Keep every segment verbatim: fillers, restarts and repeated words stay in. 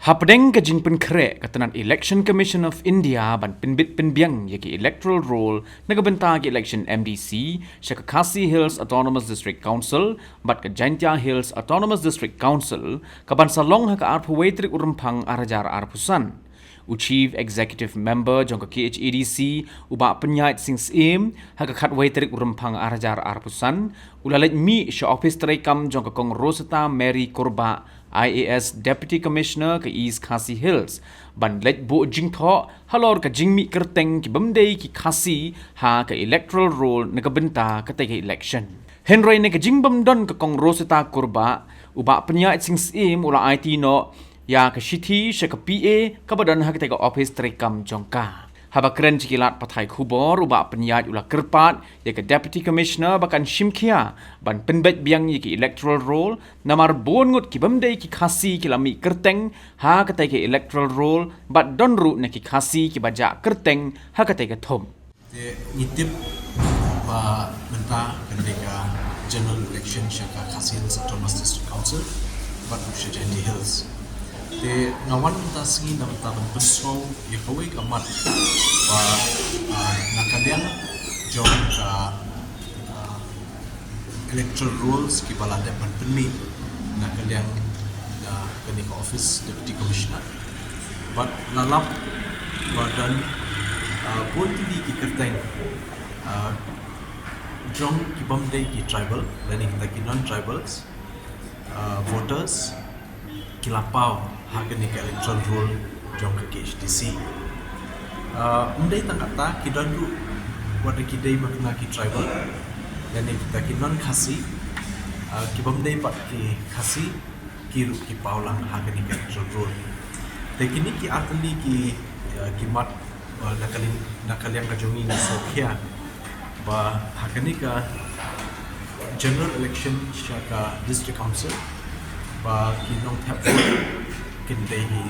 Hapdeng ka jingpynkhreh ka tnat Election Commission of India ban pynbit pynbiang ïa ki electoral roll na ka bynta ki election M D C sha ka Khasi Hills Autonomous District Council bad ka Jaintia Hills Autonomous District Council, ka ban sa long ha ka arphew wei tarik u Rymphang ar hajar arphew san. U Chief Executive Member jong ka K H A D C, u Bah Pynïaid Sing Syiem, ha ka khatwei tarik u Rymphang ar hajar arphew san, u la leit mih sha ophis treikam jong ka Kong Rosetta Mary Kurbah, I A S Deputy Commissioner ka East Khasi Hills, ban leit buh jingthoh halor ka jingmih kyrteng ki bym dei ki Khasi ha ka electoral roll na ka bynta katei ka election. Hynrei na ka jingbym don ka Kong Rosetta Kurbah, u Bah Pynïaid Sing Syiem u la aiti noh ïa ka shithi sha ka P A kaba don ha katei ka ophis treikam jong ka. Haba kren sha ki lad pathai khubor, u Bah Pynïaid u la kyrpad ïa ka Deputy Commissioner ba kan shim khia ban pynbeit biang ïa ki electoral roll, namar bun ngut ki bym dei ki Khasi ki la mih kyrteng ha katei ka electoral roll, bad don ruh na ki Khasi kiba jah kyrteng ha katei ka thup. Te ngi tip ba mynta kan dei ka general election sha ka Khasi Hills Autonomous District Council bad sha Jaintia Hills. Te nga wan mynta sngi na bynta ban pynsngew ïa kawei ka mat ba, ah, na ka liang jong ka, ah, electoral rolls kiba la dep ban pynmih na ka liang, ah, kane ka office Deputy Commissioner. Bad la lap ba don, ah, bun tylli ki kyrteng, ah, jong ki bym dei ki tribal lane kita ki non-tribals, ah, voters ki la paw ha kane ka electoral roll jong ka K H A D C. Ah, ym dei tang katta, ki don ruh wat da ki dei ma kane ki tribal lane kita ki non-Khasi, ah, ki bym dei pat ki Khasi, ki ruh ki paw lang ha kane ka electoral roll. Te kine ki artylli ki, ah, ki mat, ah, na ka liang, na ka liang ka jong ngi ngi sngewkhia ba ha kane ka general election sha ka District Council ba ki nongthep vote kin dei hi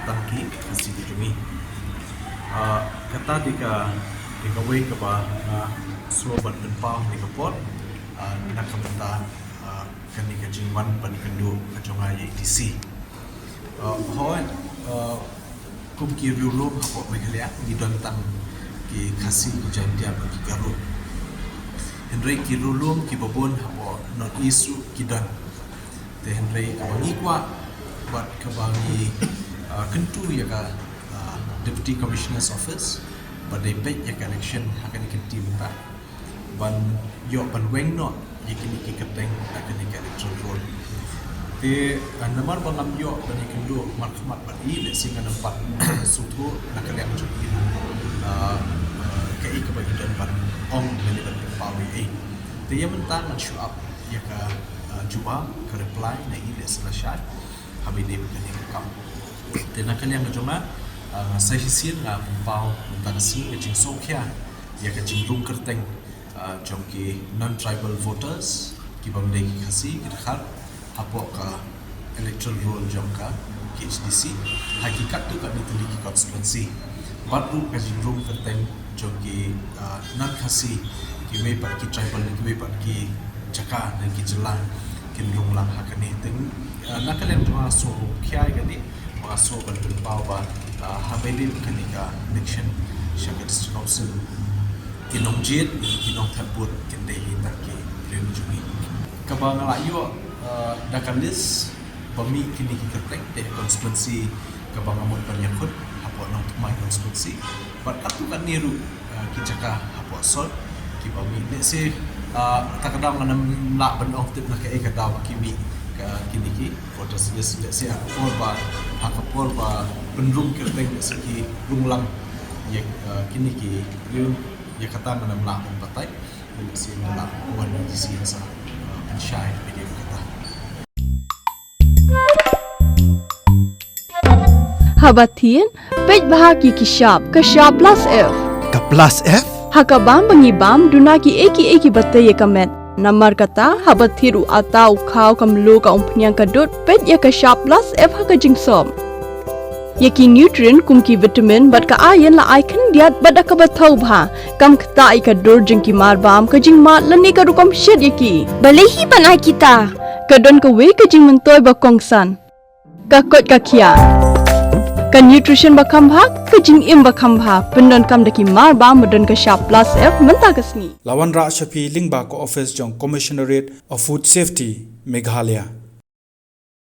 tang ki Khasi ki jong ngi. Ah, kata dei ka, dei kawei kaba nga sngew ban pynpaw ha kane ka por, ah, na ka bynta, ah, kane ka jingwan ban kynduh ka jong nga ïa A D C. Ah, hooid, ah, kum ki riewlum hapoh Meghalaya ngi don tang ki Khasi, ki Jaintia bad ki Garo. Hynrei ki riewlum kiba bun hapoh North East ruh ki don. Te hynrei kaba ngi kwah bad kaba ngi, ah, kyntu ïa ka, ah, Deputy Commissioner's Office ba dei peit ïa ka election ha kane ka kynti mynta ban ïoh ban weng noh ïa kine ki kyrteng na kane ka electoral roll. Te, ah, namar ba ngam ïoh ban ïakynduh markhmat bad i, lehse ngan ym pat sngewthuh na ka liang jong i, ah, ah, kaei kaba i don ban ong lane ban pynpaw ïa i. Te ïa mynta ngan shu ap ïa ka, ah, jubab, ka reply na i lehse lashai haba i dei bad kane ka kam. Te na ka liang ka jong nga, ah, sa shisien nga pynpaw mynta ka sngi ka jingsngewkhia ïa ka jingrung kyrteng, ah, jong ki non-tribal voters, ki bym dei ki Khasi, ki dkhar hapoh ka electoral roll jong ka K H A D C ha ki katto katne tylli ki constituency. Bad ruh ka jingrung kyrteng jong ki, ah, non-Khasi, kiwei pat ki tribal, kiwei pat ki jaka ne ki jylla kin rung lang ha kane. Te, ah, na ka liang jong nga sngewkhia ïa kane, ba nga sngew ban pynpaw ba, ah, haba i dei kane ka election sha ka District Council, ki nongjied, ki nongthep vote kin dei hi tang ki briew jong ngi. Kaba nga la ïoh, ah, da ka list ba mih kine ki kyrteng, te constituency kaba nga mut ban ïakhun hapoh Nongthymmai constituency bad katto katne ruh, ah, ki jaka hapoh Sor kiba mih. Lehse, ah, kata ka daw ngan ym lah ban ong tip na kaei ka daw ba ki mih kine ki voters list. Lehse ha ka por ba, ha ka por ba pynrung kyrteng lehse ki rung lang ïa, ah, kine ki briew, ïa kata ngan ym lah ban batai. Lehse ngan lah wan A D C sa, ah, pynshai ïa kata. Haba thied, peit bha ïa ki shap, ka shap plus F. Ka plus F? Ha ka bam ba ngi bam, duna kiei kiei kiba tei ïa ka met. Namar kata, haba thied u atta, u khaw, ka mluh, ka umphniang, ka dud, peit ïa ka shap plus F ha ka jingsop. Ïa ki nutrient kum ki vitamin bad ka iron la ai khyndiat bad da kaba thaw bha. Kam ktah ïa ka dur jong ki marbam, ka jingmad lane ka rukom shet ïa ki. Balei hi ban ai kita? Ka don kawei ka jingmyntoi ba kongsan. Ka koit ka khiah, ka nutrition ba kham bha, ka jingim ba kham bha, pyndonkam da ki mar ba ma don ka shap plus F mynta ka sngi. La wanrah sha phi lyngba ka office jong Commissionerate of Food Safety, Meghalaya.